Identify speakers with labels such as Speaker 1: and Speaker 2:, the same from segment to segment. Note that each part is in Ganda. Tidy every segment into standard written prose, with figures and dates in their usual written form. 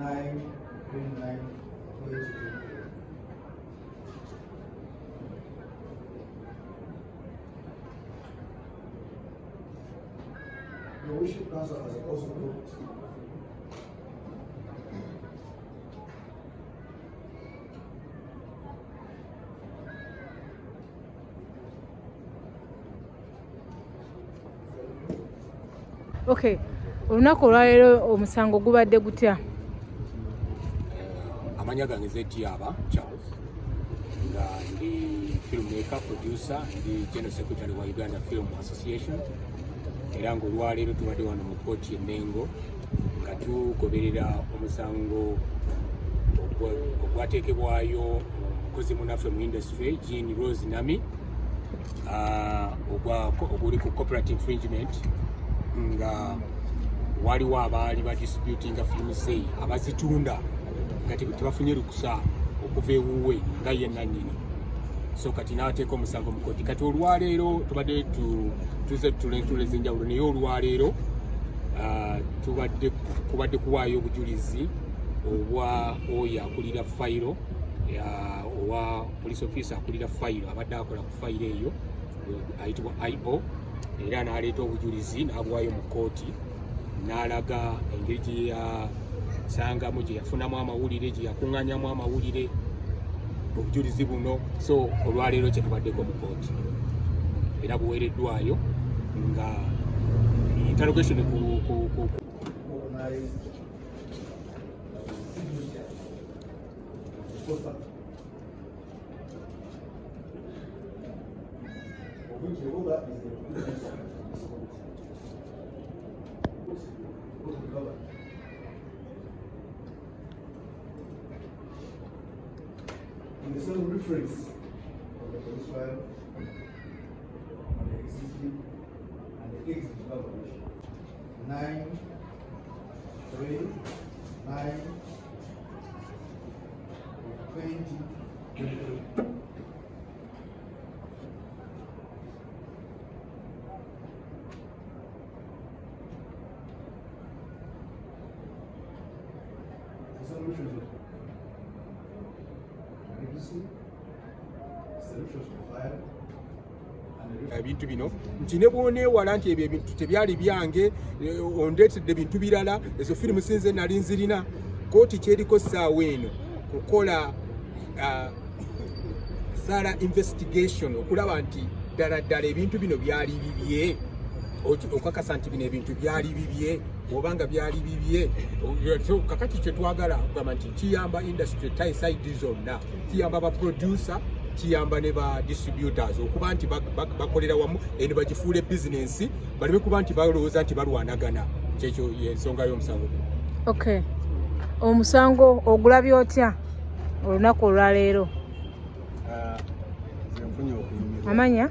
Speaker 1: 9 29 20. Your Worship Council has also looked
Speaker 2: Okay, olunaku olwaleero omusango gubadde gutya?
Speaker 3: Amanya gange Zetiaba Charles, nga ndi filmmaker, producer, ndi general secretary wa Uganda Film Association, era nga olwaleero tubadde wano mu kkooti e Mengo nga tugoberera omusango ogwateekebwayo omukozi munaffe mu industry Jean Rose Nami, oguli ku copyright infringement, nga waliwo abaali badisputinga firimu ze abazitunda nga tebafunye lukusa okuva ewuwe nga ye nannyini. So kati n'ateeka omusango mu kkooti. Kati olwaleero tubadde tuze tutula entuula ez'enjawulo, naye olwaleero tubadde kubadde kuwaayo obujulizi obwa oyo akulira fayiro, owa police officer akulira fayiro, abadde akola ku fayiro eyo ayitibwa IO, era n'aleeta obujulizi n'abuwaayo mu kkooti, n'alaga engeri gye yasangamu, gye yafunamu amawulire, gye yakuŋŋaanyamu amawulire, obujulizi buno. So olwaleero kye tubaddeko mu kkooti era buweereddwayo nga interrogation ku
Speaker 1: organized signature poster, of which the holder is the producer of this court. What recovered? In the same reference of the police file and the exhibit and the exhibit coverage, 9 3 9 20 23. The same reference of the exhibit, it's the reference of the file and the
Speaker 3: Ebintu bino nti ne bw'oneewala nti ebyo ebintu tebyali byange, ondeetedde bintu birala, ezo firimu sinze nali nzirina. Kooti kyeriko ssaawa eno kukola thorough investigation okulaba nti ddala ddala ebintu bino byali bibye, okakasa nti bino ebintu byali bibye obanga byali bibye. So, kakati kyetwagala kugamba nti kiyamba industry side zonna, kiyamba ba producer, kiyamba ne ba distributors okuba nti bakolera wamu eno bagifuule bizinensi, baleme kuba nti balowooza nti balwanagana. Kyekyo yensonga y'omusango guno.
Speaker 2: Okay, omusango ogulabye otya olunaku olwaleero?
Speaker 4: Nze nfunye okunyumirwa.
Speaker 2: Amanya?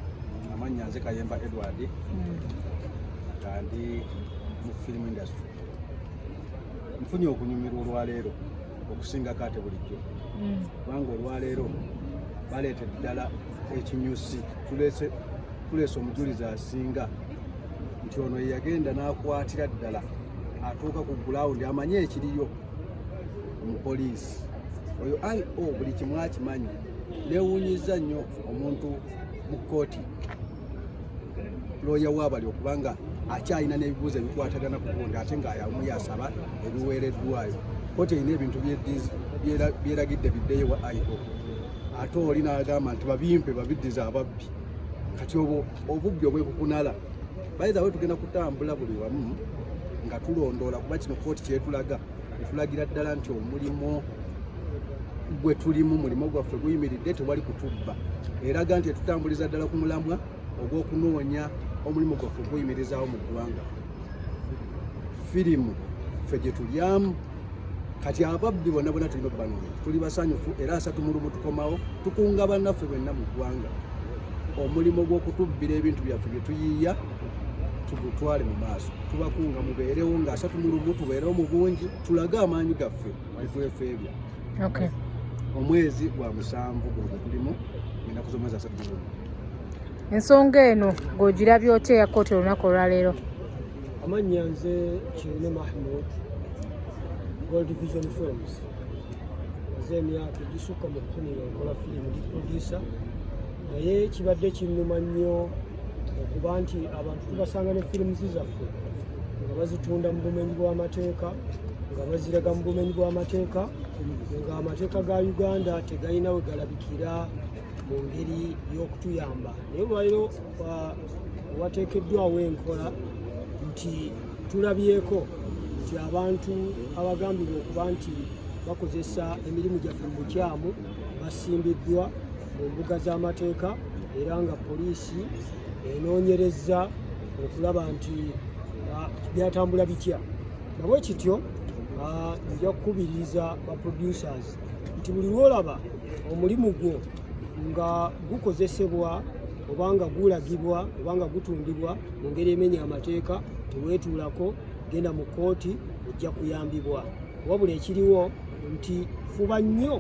Speaker 4: Amannya nze Kayemba Edward, nga ndi mu film industry. Nfunye okunyumirwa olwaleero okusingako ate bulijjo, kubanga olwaleero baleeta ddala ekinyusi. Tuleese omujulizi asinga nti ono ye yagenda n'akwatira ddala atuuka ku gulawundi, amanye ekiriyo. Omupoliisi oyo IO buli kimu akimanyi. Neewuunyiza nnyo omuntu mu kkooti, looya waabali, okubanga akyalina n'ebibuuzo ebikwatagana ku gundi, ate ng'ayamu yasaba ebiweereddwayo. Kkooti erina ebintu byeragidde biddeyo wa IO, ate oli n'agamba nti babimpe, babiddiza ababbi. Kati obwo obubbi obwekukunala bayiza we tugenda kutambula buli wamu nga tulondoola, kuba kino kkooti kyetulaga, etulagira ddala nti omulimu gwe tulimu, mulimu gwaffe guyimiridde, tewali kutubba. Eraga nti etutambuliza ddala ku mulamwa ogw'okunoonya omulimu gwaffe oguyimirizaawo mu ggwanga, firimu ffe gye tulyamu. Kati ababbi bonna bonna tulina okubanoonya. Tuli basanyufu era 31 tukomawo, tukunga bannaffe bwenna mu ggwanga, omulimu gw'okutubbira ebintu byaffe bye tuyiiya tugutwale mu maaso. Tubakunga mubeerewo nga 31, tubeerewo mu bungi, tulage amaanyi gaffe, tetwefeebya. Omwezi gwa 7 guno gwe tulimu, ennaku z'omwezi 31.
Speaker 2: Ensonga eno ng'ogirabye otya eya kkooti olunaku olwaleero?
Speaker 5: Amannya nze Kyene Mahmud. Gold Vision Films. Maze emyaka egisukka mu 10 nga nkola firimu, ndi producer, naye kibadde kinnuma nnyo okuba nti abantu tubasanga ne firimu zaffe nga bazitunda mu bumenyi bw'amateeka, nga baziraga mu bumenyi bw'amateeka, nga amateeka ga Uganda tegalina we galabikira mu ngeri y'okutuyamba. Naye olwaliro wateekeddwawo enkola nti tulabyeko nti abantu abagambibwa okuba nti bakozesa emirimu gyaffe mu bukyamu basimbiddwa mu mbuga z'amateeka, era nga poliisi enoonyereza okulaba nti byatambula bitya. Nabwe kityo nja kukubiriza ba producers nti buli lwolaba omulimu gwo nga gukozesebwa oba nga gulagibwa oba nga gutundibwa mu ngeri emenya amateeka, teweetuulako, genda mu kkooti, ojja kuyambibwa. Wabula ekiriwo nti fuba nnyo.